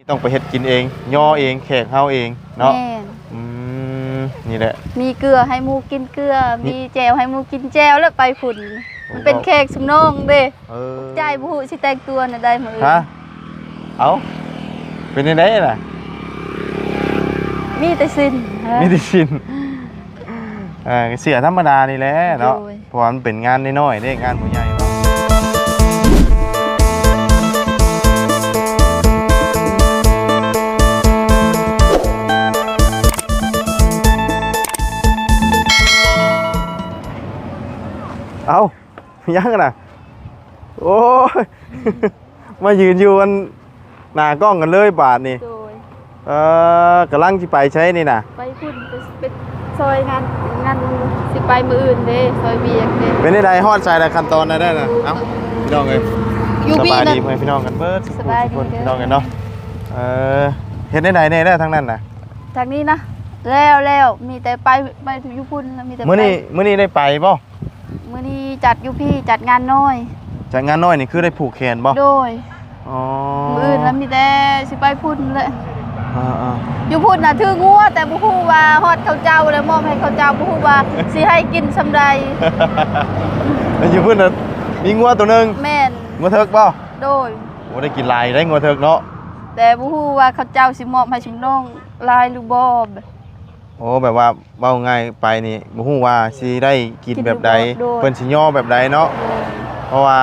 ຕ້ອງໄປເຮັດກິນເອງ ຍໍເອງ ແຂກເຮົາເອງເນາະ. ແມ່ນ. ອືມ ນີ້ແຫຼະ ມີເກືອໃຫ້ໝູ່ກິນເກືອ ມີ ມີແຈ່ວໃຫ້ໝູ່ກິນແຈ່ວ ແລ້ວໄປພຸ້ນ. ໂອ້ ມັນເປັນແຂກສຳນອງເດ້. ເອີ ໃຈບໍ່ຮູ້ຊິແຕ່ງຕົວແນວໃດມື້ອື່ນ. ຮະ? ເອົ້າ ເປັນຈັ່ງໃດລະ? ມີແຕ່ສິ້ນ ມີແຕ່ສິ້ນ. ເອີ ເສື້ອທຳມະດານີ້ແຫຼະເນາະ. ໂດຍ. ເພາະວ່າມັນເປັນງານນ້ອຍໆເດ້ ງານບໍ່ໃຫຍ່ເນາະ. ເອົ້າ ຍັງນະ ໂອ້ຍ ມາຢືນຢູ່ອັນ ໜ້າກ້ອງກັນເລີຍບາດນີ້. ໂດຍ. ເອີ ກຳລັງຊິໄປໃສນີ້ນະ? ໄປພຸ້ນ ໄປ ໄປຊ່ອຍງານ ງານ ຊິໄປມື້ອື່ນເດ້ ຊ່ອຍວຽກເດ້. ເປັນຈັ່ງໃດ ຮອດໃສແລ້ວ ຂັ້ນຕອນໃດແລ້ວນະ? ເອົ້າ ພີ່ນ້ອງເອີຍ ຢູ່ ສະບາຍດີ ພີ່ນ້ອງ ພໍ່ແມ່ພີ່ນ້ອງກັນເບິດ ສະບາຍດີ ທຸກຄົນ ເດີ ພີ່ນ້ອງເອີຍເນາະ. ເອີ ເຮັດແນວໃດແດ່ແລ້ວທາງນັ້ນນະ? ທາງນີ້ນະ ແລ້ວ ແລ້ວ ມີແຕ່ໄປ ໄປຢູ່ພຸ້ນ ມີແຕ່ ມື້ນີ້ ໄປ ມື້ນີ້ໄດ້ໄປບໍ່? ມື້ນີ້ຈັດຢູ່ພີ້ ຈັດງານນ້ອຍ. ຈັດງານນ້ອຍນີ້ຄືໄດ້ຜູກແຂນບໍ່? ໂດຍ. ອໍ ມື້ອື່ນລະມີແຕ່ຊິໄປພຸ້ນແຫຼະ. ອ່າໆ ຢູ່ພຸ້ນນະຖືງົວ ແຕ່ບໍ່ຮູ້ວ່າຮອດເຂົາເຈົ້າແລ້ວ ມອບໃຫ້ເຂົາເຈົ້າ ບໍ່ຮູ້ວ່າຊິໃຫ້ກິນສ່ຳໃດ. ແລ້ວຢູ່ພຸ້ນນະມີງົວໂຕໜຶ່ງ. ແມ່ນ. ງົວເຖິກບໍ່? ໂດຍ. ໂອ້ ໄດ້ກິນຫຼາຍໄດ໋ງົວເຖິກເນາະ. ແຕ່ບໍ່ຮູ້ວ່າເຂົາເຈົ້າຊິມອບໃຫ້ຊຸມນ້ອງຫຼາຍຫຼືບໍ່. ໂອ້ ແບບວ່າ ເວົ້າງ່າຍໄປນີ້ ບໍ່ຮູ້ວ່າຊິໄດ້ກິນແບບໃດ ກິນຢູ່ບໍ່? ໂດຍ. ເພິ່ນຊິຍໍແບບໃດເນາະ. ໂດຍ. ເພາະວ່າ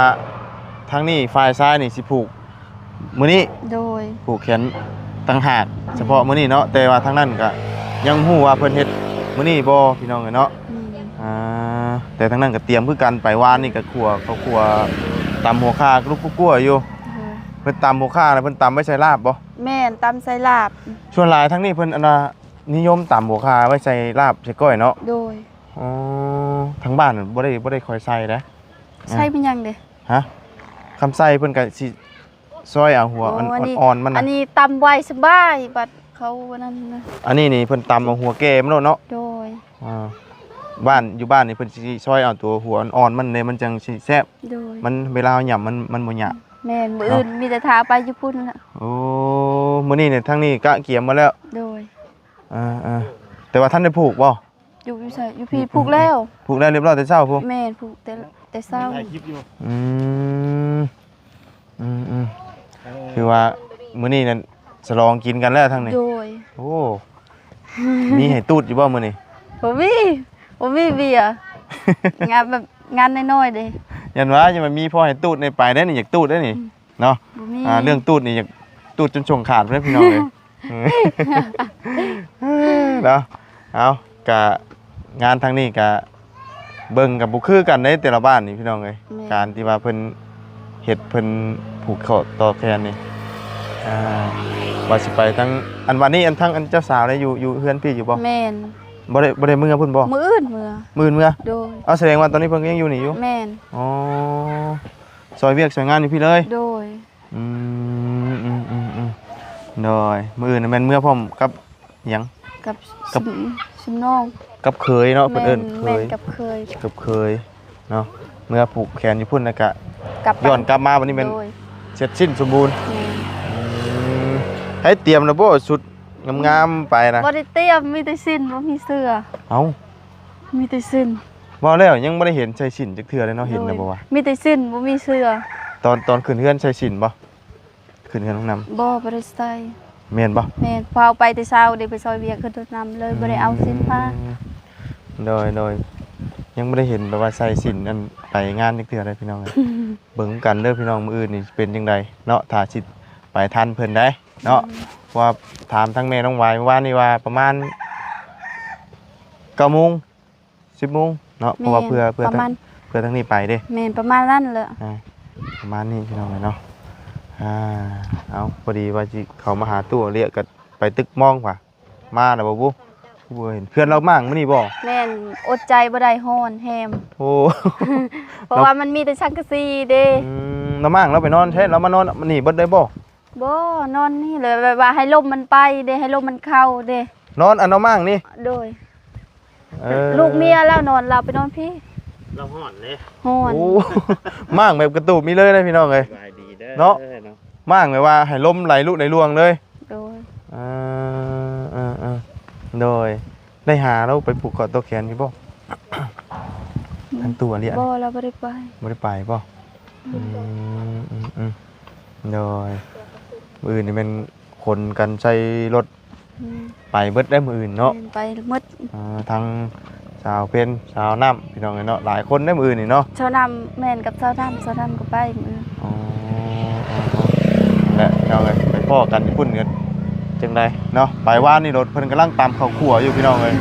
ທາງນີ້ຝ່າຍຊາຍນີ້ຊິຜູກມື້ນີ້. ໂດຍ. ຜູກແຂນຕ່າງຫາກ ອືມ ສະເພາະມື້ນີ້ເນາະ ແຕ່ວ່າທາງນັ້ນກະຍັງບໍ່ຮູ້ວ່າເພິ່ນເຮັດມື້ນີ້ບໍ່ ພີ່ນ້ອງເອີຍເນາະ. ອືມ ອ່າ ແຕ່ທາງນັ້ນກະຕຽມຄືກັນ ໄປວານນີ້ກະຂົ້ວ ເຂົາຂົ້ວຕຳຫົວຂ່າກະລຸກກົວໆຢູ່. ໂດຍ. ເພິ່ນຕຳຫົວຂ່າແລ້ວເພິ່ນຕຳໄວ້ໃສ່ລາບບໍ່? ແມ່ນ ຕຳໃສ່ລາບ. ສ່ວນຫຼາຍທາງນີ້ເພິ່ນ ອັນວ່າ ນິຍົມຕຳຫົວຂ່າໄວ້ໃສ່ລາບໃສ່ກ້ອຍເນາະ. ໂດຍ. ອໍ ທາງບ້ານບໍ່ໄດ້ ບໍ່ໄດ້ຄ່ອຍໃສ່ເດ້. ໃສ່ເປັນຫຍັງເດ? ຮະ? ຄຳໃສ່ເພິ່ນກະຊິຊອຍເອົາຫົວ ໂອ້ ອັນ ອັນນີ້ ອ່ອນໆມັນນະ. ອັນນີ້ຕຳໄວສະບາຍ ບັດເຂົາອັນນັ້ນນະ. ອັນນີ້ນີ້ເພິ່ນຕຳເອົາຫົວແກ່ມັນໂລດເນາະ. ໂດຍ. ອ່າ ບ້ານ ຢູ່ບ້ານນີ້ເພິ່ນຊິຊອຍເອົາຕົວຫົວອ່ອນໆມັນເດ້ ມັນຈັ່ງຊິແຊບ. ໂດຍ. ມັນ ເວລາເຮົາຫຍ້ຳມັນ ມັນບໍ່ຫຍາບ. ແມ່ນ ມື້ອື່ນ ເນາະ ມີແຕ່ຖ້າໄປຢູ່ພຸ້ນລະ. ໂອ້ ມື້ນີ້ນີ້ທາງນີ້ກະກຽມມາແລ້ວ. ໂດຍ. ອ່າໆ ແຕ່ວ່າທັນໄດ້ຜູກບໍ່? ຢູ່ ຢູ່ໃສ? ຢູ່ພີ້ ອືມ ຜູກແລ້ວ. ຜູກແລ້ວຮຽບຮ້ອຍແຕ່ເຊົ້າພຸ້ນ? ແມ່ນ ຜູກແຕ່ ແຕ່ເຊົ້າ. ອືມ ອືມໆ ເອີ ຄືວ່າມື້ນີ້ນັ້ນສະຫຼອງກິນກັນແລ້ວທາງນີ້. ໂດຍ. ໂອ້ ມີໃຫ້ຕູດຢູ່ບໍ່ມື້ນີ້? ບໍ່ມີ ບໍ່ມີເບຍ ງານແບບ ງານນ້ອຍໆເດ້. ຢ້ານວ່າ ຢ້ານວ່າມີພໍໃຫ້ຕູດໃນໄປໄດ້ນີ້ ຢາກຕູດໄດ້ນີ້. ອືມ. ເນາະ ບໍ່ມີ ອ່າ ເລື່ອງຕູດນີ້ຢາກຕູດຈົນຊ່ວງຂາດເລີຍພີ່ນ້ອງເອີຍ. ເນາະ ເອົາ ກະງານທາງນີ້ກະເບິ່ງກະບໍ່ຄືກັນເດ້ ແຕ່ລະບ້ານນີ້ພີ່ນ້ອງເອີຍ. ແມ່ນ. ການທີ່ວ່າເພິ່ນເຮັດ ເພິ່ນຜູກຂໍ້ຕໍ່ແຂນນີ້ ອ່າ ວ່າຊິໄປທາງ ອັນ ວັນນີ້ ອັນ ທາງ ອັນ ເຈົ້າສາວໄດ້ຢູ່ ຢູ່ເຮືອນພີ້ຢູ່ບໍ່? ແມ່ນ. ບໍ່ໄດ້ ບໍ່ໄດ້ເມືອພຸ້ນບໍ່? ມື້ອື່ນເມືອ. ມື້ອື່ນເມືອ? ໂດຍ. ເອົາ ສະແດງວ່າຕອນນີ້ເພິ່ນກໍຍັງຢູ່ນີ້ຢູ່? ແມ່ນ. ອໍ ຊ່ອຍວຽກຊ່ອຍງານຢູ່ພີ້ເລີຍ? ໂດຍ. ອືມ ອືມ ອືມ ອືມ ໂດຍ. ມື້ອື່ນແມ່ນເມືອພ້ອມກັບຫຍັງ? ກັບ ກັບ ຊຸມ ຊຸມນ້ອງ ກັບເຂີຍເນາະ. ເພິ່ນເອີ້ນເຂີຍ ແມ່ນ ກັບເຂີຍ ກັບເຂີຍເນາະ. ເມືອຜູກແຂນຢູ່ພຸ້ນ ແລ້ວກະ ກັບ ຍ້ອນກັບມາບັດນີ້ແມ່ນ ໂດຍ ເສັດສິ້ນສົມບູນ. ແມ່ນ. ອືມ ໃຫ້ຕຽມແລ້ວບໍ່ ຊຸດງາມໆໄປນະ? ບໍ່ໄດ້ຕຽມ ມີແຕ່ສິ້ນ ບໍ່ມີເສື້ອ. ເອົ້າ ມີແຕ່ສິ້ນ. ເວົ້າແລ້ວຍັງບໍ່ໄດ້ເຫັນໃສ່ສິ້ນຈັກເທື່ອເລີຍເນາະ. ເຫັນແລ້ວບໍ່ວະ? ໂດຍ. ມີແຕ່ສິ້ນ ບໍ່ມີເສື້ອ. ຕອນ ຕອນຂຶ້ນເຮືອນໃສ່ສິ້ນບໍ່? ຂຶ້ນເຮືອນນ້ອງນຳ? ບໍ່ ບໍ່ໄດ້ໃສ່. ແມ່ນບໍ່? ແມ່ນ. ພາເອົາໄປແຕ່ເຊົ້າເດ້ ໄປຊ່ອຍວຽກເຮືອນນ້ອງນຳ ເລີຍບໍ່ໄດ້ເອົາສິ້ນຜ້າ. ອືມ ໂດຍ ໂດຍ. ຍັງບໍ່ໄດ້ເຫັນແບບວ່າໃສ່ສິ້ນ ອັນ ໄປງານຈັກເທື່ອເລີຍພີ່ນ້ອງເອີຍ. ເບິ່ງກັນເດີພີ່ນ້ອງ ມື້ອື່ນນີ້ເປັນຈັ່ງໃດເນາະ ຖ້າຊິໄປທັນເພິ່ນໃດເນາະ. ອືມ ເພາະວ່າຖາມທາງແມ່ນ້ອງຫວາຍເມື່ອວານນີ້ວ່າປະມານເກົ້າໂມງ ສິບໂມງເນາະ. ແມ່ນ. ເພາະວ່າເພື່ອ ເພື່ອ ປະມານ ເພື່ອທາງນີ້ໄປເດ້. ແມ່ນ ປະມານນັ້ນແຫຼະ. ອ່າ ປະມານນີ້ພີ່ນ້ອງເອີຍເນາະ. ອ່າ ເອົາ ພໍດີວ່າຊິເຂົ້າມາຫາຕູ້ເລຍ ກໍໄປຕຶກມອງວ່າ ມາແລ້ວບໍ່ບຸ? ບໍ່ເຫັນ. ເພື່ອນລາວມ້າງມື້ນີ້ບໍ່? ແມ່ນ ອົດໃຈບໍ່ໄດ້ ຮ້ອນແຮງ. ໂອ້ ເພາະວ່າມັນມີແຕ່ສັງກະສີເດ້. ອືມ ລາວມ້າງລາວໄປນອນແທ້ ລາວມານອນນີ້ເບິດໄດ້ບໍ່? ບໍ່ ນອນນີ້ເລີຍ ແບບວ່າໃຫ້ລົມມັນໄປເດ້ ໃຫ້ລົມມັນເຂົ້າເດ້. ນອນອັນລາວມ້າງນີ້? ໂດຍ. ເອີ ລູກເມຍລາວນອນ ລາວໄປນອນພີ້. ລາວຮ້ອນເດ້. ຮ້ອນ. ໂອ້ ມ້າງແບບກະຕູບມີເລີຍເດ້ພີ່ນ້ອງເອີຍ. ສະບາຍດີເດີ ເນາະ ເນາະ. ມ້າງແບບວ່າໃຫ້ລົມໄຫຼລຸໄຫຼລວງເລີຍ. ໂດຍ ໄດ້ຫາລາວໄປຜູກຂໍ້ຕໍ່ແຂນຢູ່ບໍ່? ທາງຕູ້ອາເລຍ ບໍ່ ລາວບໍ່ໄດ້ໄປ. ບໍ່ໄດ້ໄປບໍ່? ອືມ ອືມ ອືມ ໂດຍ ມື້ອື່ນນີ້ແມ່ນຂົນກັນໃສ່ລົດ ອືມ ໄປເບິດໄດ໋ມື້ອື່ນເນາະ. ແມ່ນ ໄປໝົດ. ອ່າ ທັງສາວເພັນ ສາວນ້ຳ ພີ່ນ້ອງເອີຍເນາະ ຫຼາຍຄົນໄດ໋ມື້ອື່ນນີ້ເນາະ. ສາວນ້ຳ ແມ່ນ ກັບສາວນ້ຳ ສາວນ້ຳກໍໄປມື້ອື່ນ. ອໍ ແລະ ພີ່ນ້ອງເອີຍ ໄປພໍ້ກັນຢູ່ພຸ້ນກໍຈັ່ງໃດເນາະ. ໄປວານນີ້ລົດເພິ່ນກຳລັງຕຳເຂົ້າຂົ້ວຢູ່ ພີ່ນ້ອງເອີຍ.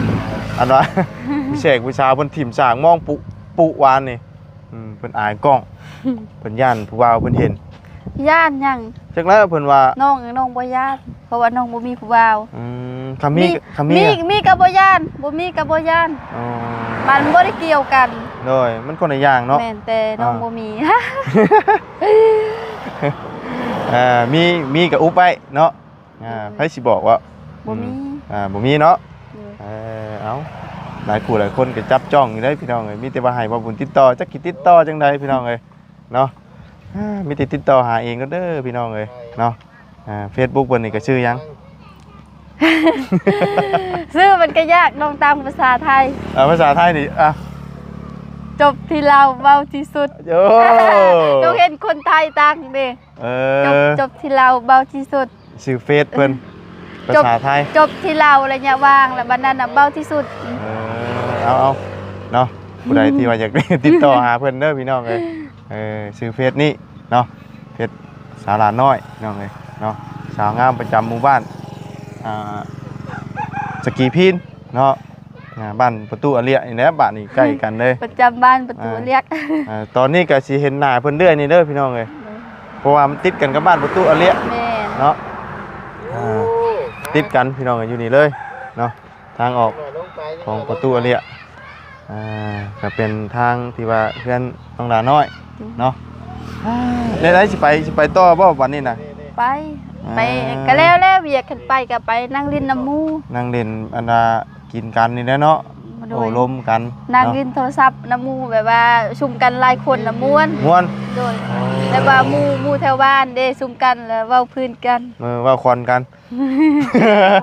ອັນວ່າ ຜູ້ແຊກຜູ້ສາວເພິ່ນຖິ້ມສາກມອງປຸ ປຸວານນີ້. ອືມ ເພິ່ນອາຍກ້ອງ ເພິ່ນຢ້ານຜູ້ບ່າວເພິ່ນເຫັນ. ຢ້ານຫຍັງ? ຈັກແລ້ວເພິ່ນວ່າ ນ້ອງ ນ້ອງບໍ່ຢ້ານ ເພາະວ່ານ້ອງບໍ່ມີຜູ້ບ່າວ. ອືມ ຄັນມີ ມີ ຄັນມີ ມີ ມີກໍບໍ່ຢ້ານ ບໍ່ມີກໍບໍ່ຢ້ານ. ອໍ ມັນບໍ່ໄດ້ກ່ຽວກັນ. ໂດຍ ມັນຄົນລະຢ່າງເນາະ. ແມ່ນ ແຕ່ນ້ອງ ອ່າ ບໍ່ມີ. ເອີ ມີ ມີກໍອຸບໄວ້ເນາະ. ອ່າ ໂດຍ ໃຜຊິບອກວ່າ ບໍ່ມີ. ອືມ ອ່າ ບໍ່ມີເນາະ. ໂດຍ ເອີ ເອົາ ຫຼາຍຜູ້ຫຼາຍຄົນກໍຈັບຈ້ອງຢູ່ເດ້ ພີ່ນ້ອງເອີຍ. ມີແຕ່ວ່າໃຫ້ບ່າວບຸນຕິດຕໍ່ ຈັກຊິຕິດຕໍ່ຈັ່ງໃດ ພີ່ນ້ອງເອີຍເນາະ. ອ່າ ມີແຕ່ຕິດຕໍ່ຫາເອງກໍເດີ ພີ່ນ້ອງເອີຍເນາະ. ອ່າ ເຟສບຸກເພິ່ນນີ້ກໍຊື່ຫຍັງ? ຊື່ມັນກໍຍາກ ນ້ອງຕາມພາສາໄທ. ເອີ ພາສາໄທນີ້ ອ່ະ ຈົບທີ່ລາວເວົ້າທີ່ສຸດ. ໂອ້ ຕ້ອງເຫັນຄົນໄທຕັ້ງເດ້. ເອີ ຈົບ ຈົບທີ່ລາວເວົ້າທີ່ສຸດ. ຊື່ເຟສເພິ່ນ ພາສາໄທ ຈົບທີ່ລາວ ໄລຍະວ່າງ ແລ້ວບັດນັ້ນນະເວົ້າທີ່ສຸດ. ເອີ ເອົາ ເອົາເນາະ ຜູ້ໃດທີ່ວ່າຢາກຕິດຕໍ່ຫາເພິ່ນເດີ ພີ່ນ້ອງເອີຍ. ເອີ ຊື່ເຟສນີ້ເນາະ ເຟສສາວຫຼ້ານ້ອຍ ພີ່ນ້ອງເອີຍເນາະ ສາວງາມປະຈຳໝູ່ບ້ານ ອ່າ ສະກີພີນເນາະ. ອ່າ ບ້ານປະຕູອາເລຍນີ້ແຫຼະ ບ້ານນີ້ໃກ້ກັນເລີຍ ປະຈຳບ້ານປະຕູອາເລຍ. ອ່າ ຕອນນີ້ກໍຊິເຫັນໜ້າເພິ່ນເລື້ອຍນີ້ເດີ ພີ່ນ້ອງເອີຍ ເພາະວ່າມັນຕິດກັນກັບບ້ານປະຕູອາເລຍ. ແມ່ນ ເນາະ ອ່າ ຕິດກັນ ພີ່ນ້ອງເອີຍ ຢູ່ນີ້ເລີຍເນາະ ທາງອອກຂອງປະຕູອາເລຍ. ອ່າ ກໍເປັນທາງທີ່ວ່າເຮືອນນ້ອງຫຼ້ານ້ອຍເນາະ. ແນວໃດ ຊິໄປ ຊິໄປຕໍ່ບໍ່ບັດນີ້ນະ? ໄປ ອ່າ ໄປກໍແລ້ວແຫຼະ ວຽກ ຄັນໄປກໍໄປນັ່ງຫຼິ້ນນຳໝູ່ ນັ່ງຫຼິ້ນ ອັນວ່າ ກິນກັນນີ້ແຫຼະເນາະ. ໂດຍ ໂອ້ລົມກັນ ນັ່ງຫຼິ້ນໂທລະສັບນຳໝູ່ ແບບວ່າຊຸມກັນຫຼາຍຄົນລະມ່ວນ ມ່ວນ. ໂດຍ ແບບວ່າໝູ່ ໝູ່ແຖວບ້ານເດ້ ຊຸມກັນລະເວົ້າພື້ນກັນ ເອີ ເວົ້າຄອນກັນ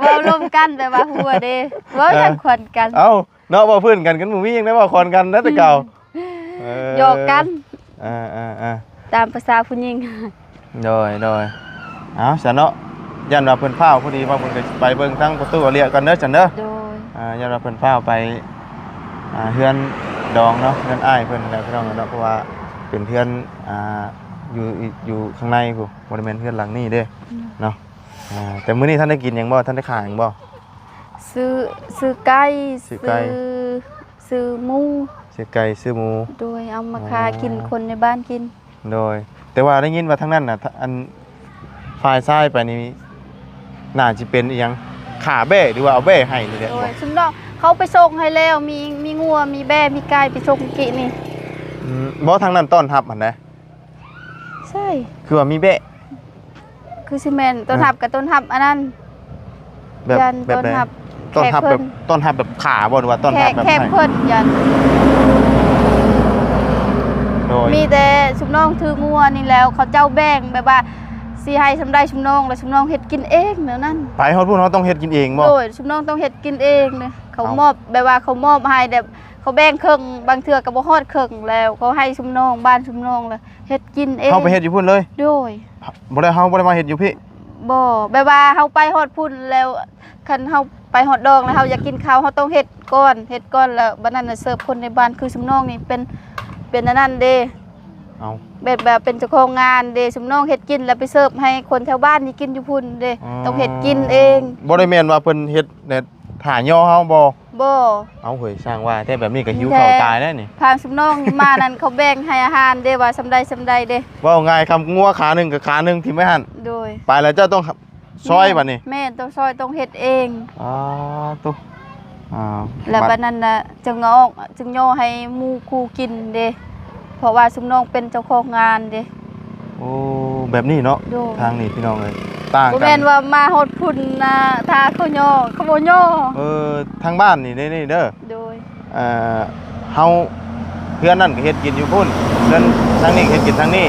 ເວົ້າລົມກັນ ແບບວ່າຫົວເດ້ ເວົ້າຫຍັງຄອນກັນ. ເອົ້າ ເນາະ ເວົ້າພື້ນກັນ ກັນບໍ່ມີຫຍັງໄດ້ເວົ້າຄອນກັນນະແຕ່ເກົ່າ. ເອີ ຫຍອກກັນ ເອີ ເອີ ເອີ ຕາມພາສາຜູ້ຍິງ. ໂດຍ ໂດຍ ເອົາຊັ້ນເນາະ ຢ້ານວ່າເພິ່ນຟ້າວ ພໍດີວ່າເພິ່ນກໍໄປເບິ່ງທາງປະຕູອາເລຍກ່ອນເດີຊັ້ນເດີ. ໂດຍ ອ່າ ຢ້ານວ່າເພິ່ນຟ້າວໄປ ອ່າ ເຮືອນດອງເນາະ ເຮືອນອ້າຍເພິ່ນແຫຼະ ພີ່ນ້ອງເນາະ ເພາະວ່າເປັນເຮືອນ ອ່າ ຢູ່ ຢູ່ຂ້າງໃນພຸ້ນ ບໍ່ໄດ້ແມ່ນເຮືອນຫຼັງນີ້ເດ້ ອືມ ເນາະ. ອ່າ ແຕ່ມື້ນີ້ທ່ານໄດ້ກິນຫຍັງບໍ່? ທ່ານໄດ້ຂ້າຫຍັງບໍ່? ຊື້ ຊື້ໄກ່ ຊື້ໄກ່ ຊື້ ຊື້ໝູ ຊື້ໄກ່ ຊື້ໝູ. ໂດຍ ເອົາມາຂ້າກິນ ອໍ ຄົນໃນບ້ານກິນ. ໂດຍ ແຕ່ວ່າໄດ້ຍິນວ່າທາງນັ້ນນະ ທ- ອັນ ຝ່າຍຊາຍໄປນີ້ ໜ້າຊິເປັນອີ່ຫຍັງ ຂ້າແບ້ ຫຼືວ່າເອົາແບ້ໃຫ້ນີ້ແຫຼະ. ໂດຍ ບໍ່ ຊຸມນ້ອງເຂົາໄປສົ່ງໃຫ້ແລ້ວ ມີ ມີງົວ ມີແບ້ ມີໄກ່ ໄປສົ່ງກີ້ນີ້. ອືມ ບໍ່ ທາງນັ້ນຕ້ອນຮັບຫັ້ນນະ. ໃຊ່ ຄືວ່າມີແບ້ ຄືຊິແມ່ນ ອືມ ຕ້ອນຮັບກັບຕ້ອນຮັບອັນນັ້ນ ແບບ ຢ້ານ ແບບ ຕ້ອນຮັບ ຕ້ອນຮັບແບບ ແຂກເພິ່ນ ຕ້ອນຮັບແບບຂ້າບໍ່ ຫຼືວ່າຕ້ອນຮັບແບບ ແຂກ ແຂກເພິ່ນ ຢ້ານ ໂດຍ ມີແຕ່ຊຸມນ້ອງຖືງົວນີ້ແລ້ວ ເຂົາເຈົ້າແບ່ງແບບວ່າຊິໃຫ້ສ່ຳໃດຊຸມນ້ອງ ແລ້ວຊຸມນ້ອງເຮັດກິນເອງແນວນັ້ນ. ໄປຮອດພຸ້ນເຮົາຕ້ອງເຮັດກິນເອງບໍ່? ໂດຍ ຊຸມນ້ອງຕ້ອງເຮັດກິນເອງເດ້. ເຂົາ ເອົ້າ ມອບ ແບບວ່າເຂົາມອບໃຫ້ແບບ ເຂົາແບ່ງເຄິ່ງ ບາງເທື່ອກໍບໍ່ຮອດເຄິ່ງແລ້ວ ເຂົາໃຫ້ຊຸມນ້ອງ ບ້ານຊຸມນ້ອງແລ້ວ ເຮັດກິນເອງ. ເຮົາໄປເຮັດຢູ່ພຸ້ນເລີຍ? ໂດຍ ບໍ່ໄດ້ ເຮົາບໍ່ໄດ້ມາເຮັດຢູ່ພີ້? ບໍ່ ແບບວ່າເຮົາໄປຮອດພຸ້ນແລ້ວ ຄັນເຮົາໄປຮອດດອງແລ້ວ ເຮົາຢາກກິນເຂົ້າ ເຮົາຕ້ອງເຮັດກ່ອນ ເຮັດກ່ອນ ແລ້ວບັດນັ້ນນະເສີບຄົນໃນບ້ານ ຄືຊຸມນ້ອງນີ້ເປັນ ເປັນອັນນັ້ນເດ້. ເອົ້າ ແບບວ່າເປັນເຈົ້າຂອງງານເດ້ ຊຸມນ້ອງເຮັດກິນແລ້ວໄປເສີບໃຫ້ຄົນແຖວບ້ານນີ້ກິນຢູ່ພຸ້ນເດ້. ອໍ ຕ້ອງເຮັດກິນເອງ. ບໍ່ໄດ້ແມ່ນວ່າເພິ່ນເຮັດແນ ຖ້າຍໍເຮົາບໍ່? ບໍ່. ເອົ້າ ເຮີ້ຍ ຊ່າງວ່າແທ້ ແບບນີ້ກໍຫິວເຂົ້າຕາຍແລ້ວນີ້. ທາງຊຸມນ້ອງມານັ້ນ ເຂົາແບ່ງໃຫ້ອາຫານເດ້ ວ່າສ່ຳໃດສ່ຳໃດເດ້. ເວົ້າງ່າຍ ຄຳງົວຂາໜຶ່ງກັບຂາໜຶ່ງຖິ້ມໄວ້ຫັ້ນ. ໂດຍ ໄປແລ້ວເຈົ້າຕ້ອງຊອຍບັດນີ້. ແມ່ນ ຕ້ອງຊອຍ ຕ້ອງເຮັດເອງ. ອໍ ໂຕ ອ່າ ແລ້ວບັດນັ້ນນະ ຈຶ່ງເອົາອອກ ຈຶ່ງຍໍໃຫ້ໝູ່ຄູ່ກິນເດ້ ເພາະວ່າຊຸມນ້ອງເປັນເຈົ້າຂອງງານເດ້. ໂອ້ ແບບນີ້ເນາະ. ໂດຍ ທາງນີ້ພີ່ນ້ອງເອີຍ ຕ່າງກັນ ບໍ່ແມ່ນວ່າມາຮອດພຸ້ນນະ ຖ້າເຂົາຍໍ ເຂົາບໍ່ຍໍ. ເອີ ທາງບ້ານນີ້ເດ້ ນີ້ເດີ. ໂດຍ ເອີ ເຮົາ ເຮືອນນັ້ນກໍເຮັດກິນຢູ່ພຸ້ນ ເຮືອນທາງນີ້ກໍເຮັດກິນທາງນີ້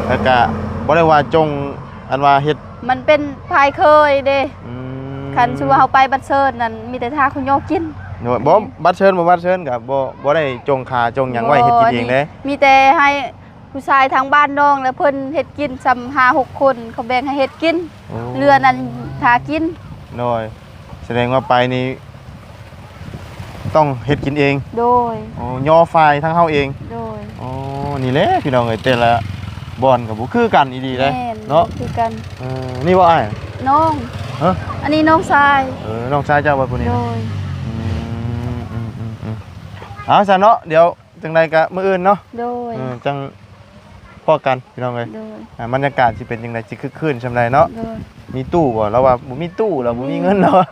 ແລ້ວກະບໍ່ໄດ້ວ່າຈົ່ງ ອັນວ່າເຮັດ ມັນເປັນພາຍເຄີຍເດ້. ອືມ ຄັນ ອືມ ສົມມຸດວ່າເຮົາໄປບັດເຊີນນັ້ນ ມີແຕ່ຖ້າເຂົາຍໍກິນ. ໂດຍ ບໍ່ ບັດເຊີນບໍ່ບັດເຊີນກໍບໍ່ ບໍ່ໄດ້ຈົ່ງຂາຈົ່ງຫຍັງໄວ້ ບໍ່ ເຮັດກິນເອງເດ້. ອັນນີ້ມີແຕ່ໃຫ້ຜູ້ຊາຍທາງບ້ານນ້ອງ ແລ້ວເພິ່ນເຮັດກິນຊ່ຳຫ້າຫົກຄົນ ເຂົາແບ່ງໃຫ້ເຮັດກິນ. ໂອ້ ເຫຼືອນັ້ນຖ້າກິນ. ໂດຍ ສະແດງວ່າໄປນີ້ຕ້ອງເຮັດກິນເອງ. ໂດຍ ໂອ້ ຍໍຝາຍທາງເຮົາເອງ. ໂດຍ ໂອ້ ນີ້ແຫຼະພີ່ນ້ອງເອີຍ ແຕ່ລະບ່ອນກໍບໍ່ຄືກັນອີ່ຫຼີເດ້. ແມ່ນ ເນາະ ບໍ່ຄືກັນ. ເອີ ນີ້ບໍ່ອ້າຍ? ນ້ອງ. ຮະ? ອັນນີ້ນ້ອງຊາຍ. ເອີ ນ້ອງຊາຍເຈົ້າບໍ່ຜູ້ນີ້? ໂດຍ ອືມ ອືມໆໆ ເອົາຊັ້ນເນາະ ດຽວຈັ່ງໃດກໍມື້ອື່ນເນາະ. ໂດຍ ເອີ ຈັ່ງພໍ້ກັນພີ່ນ້ອງເອີຍ. ໂດຍ ອ່າ ບັນຍາກາດຊິເປັນຈັ່ງໃດ ຊິຄຶກຄື້ນຊ່ຳໃດເນາະ. ໂດຍ ມີຕູ້ບໍ່? ລາວວ່າບໍ່ມີຕູ້ ລາວບໍ່ມີເງິນ ລາວວ່າ.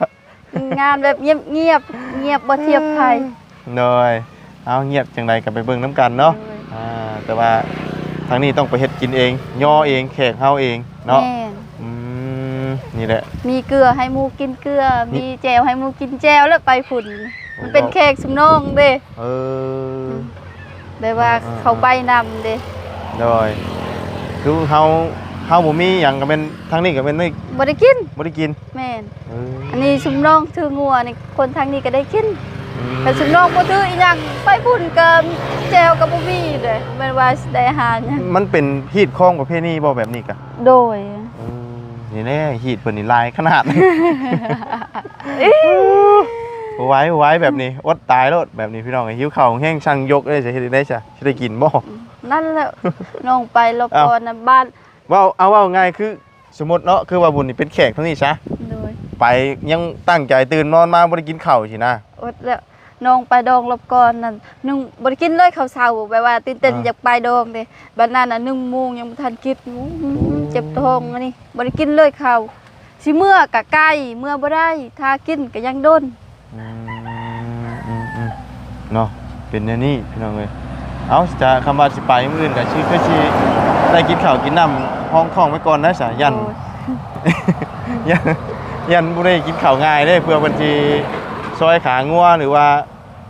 ງານແບບງຽບໆ ງຽບບໍ່ທຽບໃຜ. ໂດຍ ເອົາ ງຽບຈັ່ງໃດກໍໄປເບິ່ງນຳກັນເນາະ. ໂດຍ ອ່າ ແຕ່ວ່າທາງນີ້ຕ້ອງໄປເຮັດກິນເອງ ຍໍເອງ ແຂກເຮົາເອງເນາະ. ແມ່ນ ອືມ ນີ້ແຫຼະ ມີເກືອໃຫ້ໝູກິນເກືອ ມີ ມີແຈ່ວໃຫ້ໝູກິນແຈ່ວ ແລ້ວໄປພຸ້ນ ໂອ້ ມັນເປັນແຂກຊຸມນ້ອງເດ້. ເອີ ອືມ ແບບວ່າ ອ່າໆໆ ເຂົາໄປນຳເດ້. ໂດຍ ຄືເຮົາ ເຮົາບໍ່ມີຫຍັງກໍແມ່ນ ທາງນີ້ກໍແມ່ນ ບໍ່ໄດ້ກິນ ບໍ່ໄດ້ກິນ. ແມ່ນ ເອີ ອັນນີ້ຊຸມນ້ອງຖືງົວນີ້ ຄົນທາງນີ້ກໍໄດ້ກິນ. ອືມ ແຕ່ຊຸມນ້ອງບໍ່ຖືອີ່ຫຍັງ ໄປພຸ້ນກໍແຈ່ວກໍບໍ່ມີເດ້ ແມ່ນວ່າຊິໄດ້ຫາຫຍັງ. ມັນເປັນຮີດຄອງປະເພນີບໍ່ແບບນີ້ກະ? ໂດຍ ເອີ ນີ້ແຫຼະ ຮີດເພິ່ນນີ້ຫຼາຍຂະໜາດ. ບໍ່ໄຫວ ບໍ່ໄຫວແບບນີ້ ອົດຕາຍໂລດແບບນີ້ ພີ່ນ້ອງເອີຍ. ຫິວເຂົ້າແຮງ ສັ່ງຍົກເລີຍ ຊິເຮັດຈັ່ງໃດຊະ ຊິໄດ້ກິນບໍ່? ອືມ ນັ້ນແຫຼະ ນ້ອງໄປລອບ ເອົ້າ ກ່ອນນະ ບາດ ເວົ້າ ເອົາ ເວົ້າງ່າຍຄື ສົມມຸດເນາະ ຄືວ່າບຸນນີ້ເປັນແຂກທາງນີ້ຊະ. ໂດຍ ໄປຍັງຕັ້ງໃຈຕື່ນນອນມາບໍ່ໄດ້ກິນເຂົ້າຊີ້ນະ. ອົດແລ້ວ ນ້ອງໄປດອງລອບກ່ອນນັ້ນ ໜຶ່ງ ບໍ່ໄດ້ກິນເລີຍເຂົ້າເຊົ້າ ແບບວ່າຕື່ນເຕັ້ນ ອ່າ ຢາກໄປດອງເດ້. ບັດນັ້ນນະ ໜຶ່ງໂມງຍັງບໍ່ທັນກິນ ໂອ້ ເຈັບທ້ອງອັນນີ້ ບໍ່ໄດ້ກິນເລີຍເຂົ້າ. ຊິເມືອກະໄກ ເມືອບໍ່ໄດ້ ຖ້າກິນກະຍັງດົນ. ອືມ ອືມໆ ເນາະ ເປັນແນວນີ້ພີ່ນ້ອງເອີຍ. ເອົ້າ ຈະ ຄຳວ່າຊິໄປມື້ອື່ນກໍຊິ ຄືຊິໄດ້ກິນເຂົ້າກິນນ້ຳຮອງທ້ອງໄວ້ກ່ອນນະສະ ຢ້ານ ໂດຍ ຢ້ານ ຢ້ານບໍ່ໄດ້ກິນເຂົ້າງ່າຍເດ້ ເພື່ອເພິ່ນຊິຊອຍຂາງົວ ຫຼືວ່າ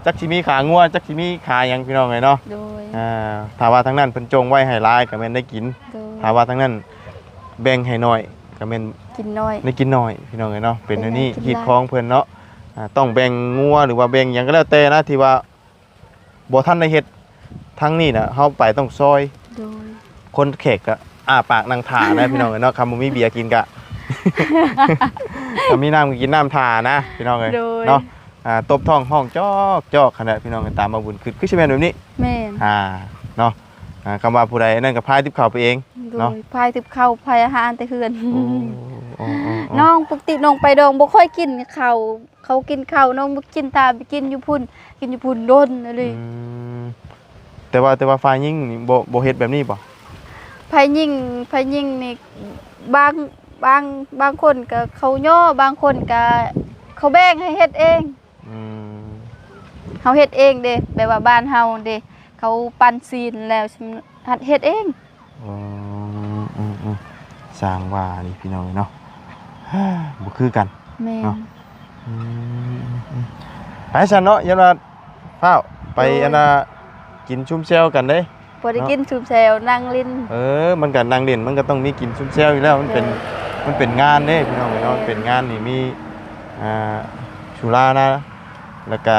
ຈັກຊິມີຂາງົວ ຈັກຊິມີຂາຫຍັງ ພີ່ນ້ອງເອີຍເນາະ. ໂດຍ ອ່າ ຖ້າວ່າທາງນັ້ນເພິ່ນຈົ່ງໄວ້ໃຫ້ຫຼາຍກໍແມ່ນໄດ້ກິນ. ໂດຍ ຖ້າວ່າທາງນັ້ນແບ່ງໃຫ້ໜ້ອຍ ກໍແມ່ນກິນໜ້ອຍ ໄດ້ກິນໜ້ອຍ ພີ່ນ້ອງເອີຍເນາະ. ເປັນແນວນີ້ ກິນໜ້ອຍ ຮີດຄອງເພິ່ນເນາະ. ອ່າ ຕ້ອງແບ່ງງົວ ຫຼືວ່າແບ່ງຫຍັງກໍແລ້ວແຕ່ນະ ທີ່ວ່າບໍ່ທັນໄດ້ເຮັດ ທາງນີ້ນະ ເຮົາໄປຕ້ອງຊອຍ. ໂດຍ ຄົນແຂກກໍອ້າປາກນັ່ງຖ້ານະ ພີ່ນ້ອງເອີຍເນາະ. ຄັນບໍ່ມີເບຍກິນກະ ຄັນມີນ້ຳກໍກິນນ້ຳຖ້ານະ ພີ່ນ້ອງເອີຍ. ໂດຍ ເນາະ ອ່າ ຕົບທ້ອງຮ້ອງຈອກໆ ຫັ້ນແຫຼະ ພີ່ນ້ອງເອີຍ. ຕາມມາບຸນຄຶດ ຄືຊິແມ່ນແບບນີ້. ແມ່ນ ອ່າ ເນາະ. ອ່າ ຄຳວ່າຜູ້ໃດອັນນັ້ນກໍພາຍຕິບເຂົ້າໄປເອງ. ໂດຍ ເນາະ ພາຍຕິບເຂົ້າ ພາຍອາຫານແຕ່ເຮືອນ. ໂອ້ ອໍໆໆ ນ້ອງ ປົກກະຕິນ້ອງໄປດອງບໍ່ຄ່ອຍກິນເຂົ້າ ເຂົາກິນເຂົ້າ ນ້ອງບໍ່ກິນ ຖ້າໄປກິນຢູ່ພຸ້ນ ກິນຢູ່ພຸ້ນດົນອີ່ຫຼີ. ອືມ ແຕ່ວ່າ ແຕ່ວ່າຝ່າຍຍິງນີ້ບໍ່ ບໍ່ເຮັດແບບນີ້ບໍ່? ຝ່າຍຍິງ ຝ່າຍຍິງນີ້ ບາງ ບາງ ບາງຄົນກໍເຂົາຍໍ ບາງຄົນກໍເຂົາແບ່ງໃຫ້ເຮັດເອງ. ອືມ ເຮົາເຮັດເອງເດ້ ແບບວ່າບ້ານເຮົາເດ້ ເຂົາປັ້ນຊີ້ນແລ້ວ ຮັດເຮັດເອງ. ອໍ ອືມໆ ຊ່າງວ່ານີ້ ພີ່ນ້ອງເອີຍເນາະ ບໍ່ຄືກັນ. ແມ່ນ ເນາະ ອືມ ໄປຊັ້ນເນາະ ຢ້ານວ່າຟ້າວໄປ. ໂດຍ ອັນນ່າ ກິນຊຸມແຊວກັນເດ້. ບໍ່ໄດ້ກິນຊຸມແຊວ ນັ່ງຫຼິ້ນ. ເອີ ມັນກໍນັ່ງຫຼິ້ນ ມັນກໍຕ້ອງມີກິນຊຸມແຊວຢູ່ແລ້ວ ມັນເປັນ ໂດຍ ມັນເປັນງານເດ້ ພີ່ນ້ອງເອີຍເນາະ. ໂດຍ ເປັນງານນີ້ມີ ອ່າ ສຸລານະ ແລ້ວກະ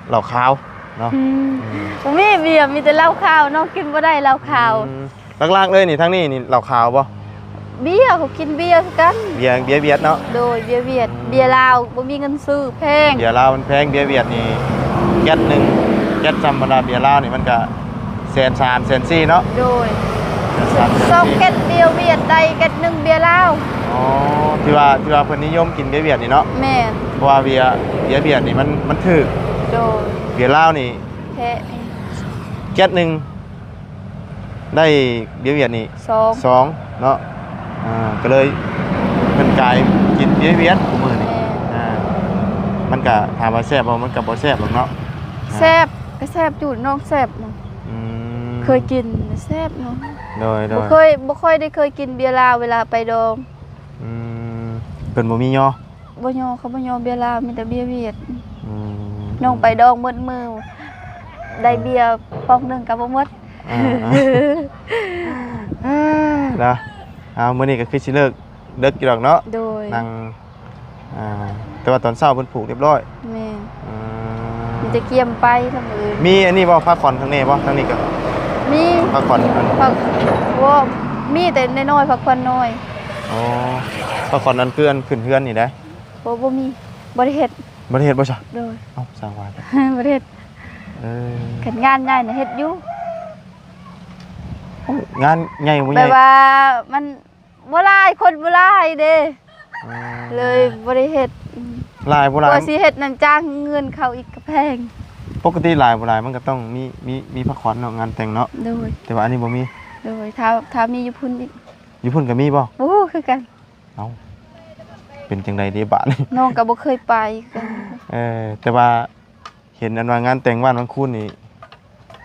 ເຫຼົ້າຂາວເນາະ. ອືມ ອືມ ບໍ່ມີເບຍ ມີແຕ່ເຫຼົ້າຂາວ ນ້ອງກິນບໍ່ໄດ້ເຫຼົ້າຂາວ. ອືມ ຫຼັກໆເລີຍນີ້ ທາງນີ້ນີ້ເຫຼົ້າຂາວບໍ່? ເບຍ ເຂົາກິນເບຍຄືກັນ. ເບຍ ເບຍຫວຽດເນາະ. ໂດຍ ເບຍຫວຽດ ອືມ ເບຍລາວບໍ່ມີເງິນຊື້ ແພງ. ເບຍລາວມັນແພງ ເບຍຫວຽດນີ້ແກັດໜຶ່ງ ແກັດ ຊ່ຳບັນດາເບຍລາວນີ້ມັນກະ ແສນສາມ ແສນສີ່ເນາະ. ໂດຍ ແສນສາມ ແສນສີ່ ສອງແກັດເບຍຫວຽດ ໄດ້ແກັດໜຶ່ງເບຍລາວ. ອໍ ທີ່ວ່າ ທີ່ວ່າເພິ່ນນິຍົມກິນເບຍຫວຽດນີ້ເນາະ. ແມ່ນ ເພາະວ່າເບຍ ເບຍຫວຽດນີ້ມັນ ມັນຖືກ. ໂດຍ ເບຍລາວນີ້ແພງ ແກັດໜຶ່ງ ໄດ້ເບຍຫວຽດນີ້ ສອງ ສອງເນາະ. ອ່າ ກໍເລີຍເພິ່ນກາຍກິນເບຍຫວຽດຄູ່ມື້ນີ້. ແມ່ນ ອ່າ ມັນກະຖາມວ່າແຊບບໍ່? ມັນກະບໍ່ແຊບດອກເນາະ. ອ່າ ແຊບ ກະແຊບຢູ່ ນ້ອງແຊບນະ. ອືມ ເຄີຍກິນແຊບເນາະ. ໂດຍໆ ບໍ່ເຄີຍ ບໍ່ຄ່ອຍໄດ້ເຄີຍກິນເບຍລາວເວລາໄປດອງ. ອືມ ເພິ່ນບໍ່ມີຍໍ? ບໍ່ຍໍ ເຂົາບໍ່ຍໍເບຍລາວ ມີແຕ່ເບຍຫວຽດ. ອືມ ນ້ອງໄປດອງໝົດມື້ ໄດ້ເບຍປ໋ອງໜຶ່ງກໍບໍ່ໝົດ. ອ່າ ເນາະ ເອົາ ມື້ນີ້ກໍຄືຊິເລີກເດິກຢູ່ດອກເນາະ. ໂດຍ ນັ່ງ ອ່າ ແຕ່ວ່າຕອນເຊົ້າເພິ່ນຜູກຮຽບຮ້ອຍ. ແມ່ນ. ອືມ ມີແຕ່ກຽມໄປລະມື້ອື່ນ. ມີອັນນີ້ບໍ່ ຜັກຂອນຂ້າງໃນບໍ່? ທາງນີ້ກໍມີຜັກຂອນອັນ ຜັກ ບໍ່ ມີແຕ່ນ້ອຍໆ ຜັກຂອນນ້ອຍ. ອໍ ຜັກຂອນນັ້ນຄືອັນຂຶ້ນເຮືອນນີ້ໄດ໋. ບໍ່ ບໍ່ມີ ບໍ່ໄດ້ເຮັດ. ບໍ່ໄດ້ເຮັດບໍ່ຊະ? ໂດຍ. ເອົ້າ ສ້າງວ່າ ບໍ່ໄດ້ເຮັດ. ເອີ ຄັນງານໃຫຍ່ນະເຮັດຢູ່. ໂອ້ ງານໃຫຍ່ບໍ່ໃຫຍ່ ແບບວ່າມັນບໍ່ຫຼາຍ ຄົນບໍ່ຫຼາຍເດ້. ອືມ ເລີຍບໍ່ໄດ້ເຮັດ. ອືມ ຫຼາຍບໍ່ຫຼາຍ ກວ່າຊິເຮັດນັ້ນຈ້າງເງິນເຂົາອີກກໍແພງ. ປົກກະຕິຫຼາຍບໍ່ຫຼາຍມັນກໍຕ້ອງມີ ມີ ມີຜັກຂອນເນາະ ງານແຕ່ງເນາະ. ໂດຍ. ແຕ່ວ່າອັນນີ້ບໍ່ມີ. ໂດຍ. ຖ້າ ຖ້າມີຢູ່ພຸ້ນອີກ. ຢູ່ພຸ້ນກໍມີບໍ່? ບໍ່ຮູ້ຄືກັນ. ເອົ້າ ເປັນຈັ່ງໃດເດບາດນີ້? ນ້ອງກໍບໍ່ເຄີຍໄປຄືກັນ. ເອີ ແຕ່ວ່າເຫັນອັນວ່າງານແຕ່ງບ້ານວັງຄູນນີ້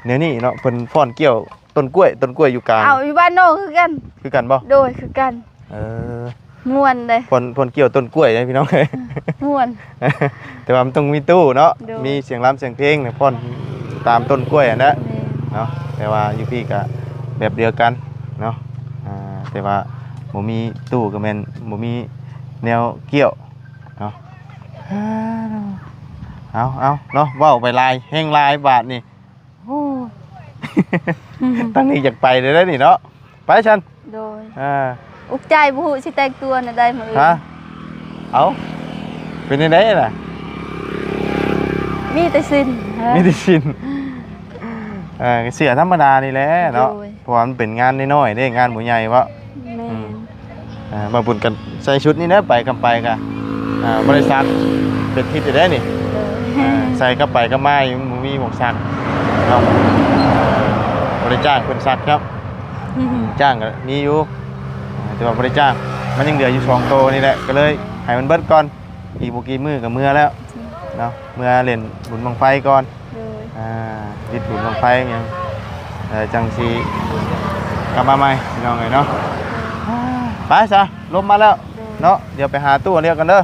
ແນວນີ້ເນາະ ເພິ່ນຟ້ອນກ້ຽວຕົ້ນກ້ວຍ ຕົ້ນກ້ວຍຢູ່ກາງ. ເອົ້າ ຢູ່ບ້ານນ້ອງຄືກັນ. ຄືກັນບໍ່? ໂດຍ ຄືກັນ. ເອີ ມ່ວນເດ້ ຟ້ອນ ຟ້ອນກ້ຽວຕົ້ນກ້ວຍເດ້ພີ່ນ້ອງເອີຍ. ມ່ວນ ແຕ່ວ່າມັນຕ້ອງມີຕູ້ເນາະ. ໂດຍ. ມີສຽງລຳສຽງເພງ ຟ້ອນຕາມຕົ້ນກ້ວຍຫັ້ນແຫຼະ. ແມ່ນ. ເນາະ ແຕ່ວ່າຢູ່ພີ້ກະແບບດຽວກັນເນາະ. ອ່າ ແຕ່ວ່າບໍ່ມີຕູ້ກໍແມ່ນບໍ່ມີແນວກ້ຽວເນາະ. ເອົາ ເອົາເນາະ ເວົ້າໄປຫຼາຍ ແຮງຫຼາຍບາດນີ້. ໂອ້ ທາງນີ້ຢາກໄປເລີຍເດ້ນີ້ເນາະ. ໄປຊັ້ນ. ໂດຍ. ອ່າ ອຸກໃຈ ບໍ່ຮູ້ຊິແຕ່ງຕົວແນວໃດມື້ອື່ນ. ຮະ? ເອົ້າ ເປັນຈັ່ງໃດລະ? ມີແຕ່ສິ້ນ. ມີແຕ່ສິ້ນ. ເອີ ເສື້ອທຳມະດານີ້ແຫຼະເນາະ. ໂດຍ. ເພາະວ່າມັນເປັນງານນ້ອຍໆເດ້ ງານບໍ່ໃຫຍ່ເວາະ. ແມ່ນ. ອືມ ອ່າ ບ່າວບຸນກັນໃສ່ຊຸດນີ້ແຫຼະ ໄປກັບໄປກະ ອ່າ ບໍ່ໄດ້ຊັກ ເປັນທິດຢູ່ເດ້ນີ້. ໂດຍ. ອ່າ ໃສ່ກັບໄປກັບມາ ມັນບໍ່ມີໝ່ອງຊັກເນາະ. ບໍ່ໄດ້ຈ້າງເພິ່ນຊັກເນາະ. ຈ້າງກໍມີຢູ່ ແຕ່ວ່າບໍ່ໄດ້ຈ້າງ. ມັນຍັງເຫຼືອຢູ່ສອງໂຕນີ້ແຫຼະ ກໍເລີຍໃຫ້ມັນເບິດກ່ອນ. ອີກບໍ່ກີ້ມື້ກໍເມືອແລ້ວເນາະ ເມືອຫຼິ້ນບຸນບັ້ງໄຟກ່ອນ. ໂດຍ. ອ່າ ຕິດບຸນບັ້ງໄຟຫຍັງ ເອີ ຈັ່ງຊິກັບມາໃໝ່ພີ່ນ້ອງເອີຍເນາະ. ໂດຍ. ໄປຊະ ລົມມາແລ້ວ. ໂດຍ. ເນາະ ດຽວໄປຫາຕູ້ອາເລຍກ່ອນເດີ ດ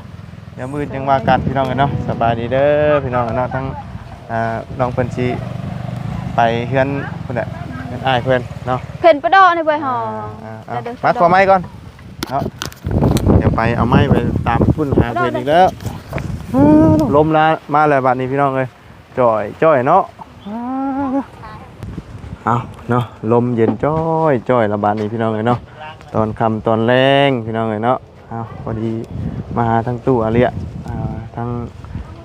ຽວມື້ອື່ນຈັ່ງວ່າກັນພີ່ນ້ອງເອີຍເນາະ. ສະບາຍດີເດີພີ່ນ້ອງເນາະ. ທັງ ອ່າ ນ້ອງເພິ່ນຊິໄປເຮືອນພຸ້ນແຫຼະ ເຮືອນອ້າຍເພິ່ນເນາະ. ເພິ່ນປະດອກໃນເວີຍຫໍ. ອ່າ ມາຂໍໄມ້ກ່ອນເນາະ ດຽວໄປເອົາໄມ້ໄປຕາມພຸ້ນຫາເພິ່ນອີກແລ້ວ. ລົມລະມາແລ້ວບາດນີ້ພີ່ນ້ອງເອີຍ ຈ່ອຍໆເນາະ. ເອົາເນາະ ລົມເຢັນຈ້ອຍໆລະບາດນີ້ພີ່ນ້ອງເອີຍເນາະ. ຕອນຄ່ຳຕອນແລງພີ່ນ້ອງເອີຍເນາະ. ເອົາ ພໍດີມາຫາທາງຕູ້ອາເລຍ ອ່າ ທາງ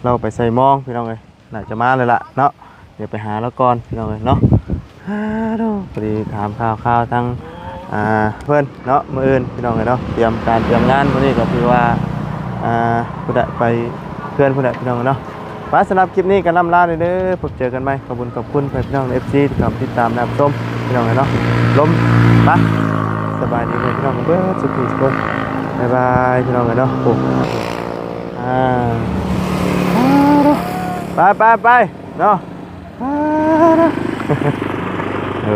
ລາວໄປໃສ່ມອງພີ່ນ້ອງເອີຍ. ໜ້າຈະມາແລ້ວລະເນາະ ດຽວໄປຫາລາວກ່ອນພີ່ນ້ອງເອີຍເນາະ. ພໍດີຖາມຂ່າວໆທາງ ອ່າ ເພິ່ນເນາະ ມື້ອື່ນພີ່ນ້ອງເອີຍເນາະ. ຕຽມການຕຽມງານມື້ນີ້ກໍຖືວ່າ ອ່າ ພຸ້ນແຫຼະ ໄປເຮືອນພຸ້ນແຫຼະພີ່ນ້ອງເອີຍເນາະ. ໄປ ສຳລັບຄລິບນີ້ກໍລ່ຳລາເດີ ພົບເຈີກັນໃໝ່. ຂອບຄຸນຂອບຄຸນພີ່ນ້ອງເອັຟຊີທີ່ເຂົ້າມາຕິດຕາມຮັບຊົມພີ່ນ້ອງເອີຍເນາະ. ລົມ ໄປ ສະບາຍດີພີ່ນ້ອງເບິດສຸກທຸກຄົນ. ບາຍບາຍພີ່ນ້ອງເອີຍເນາະ. ໂອ້ ອ່າ ໄປໆໆ ເນາະ. ເອີ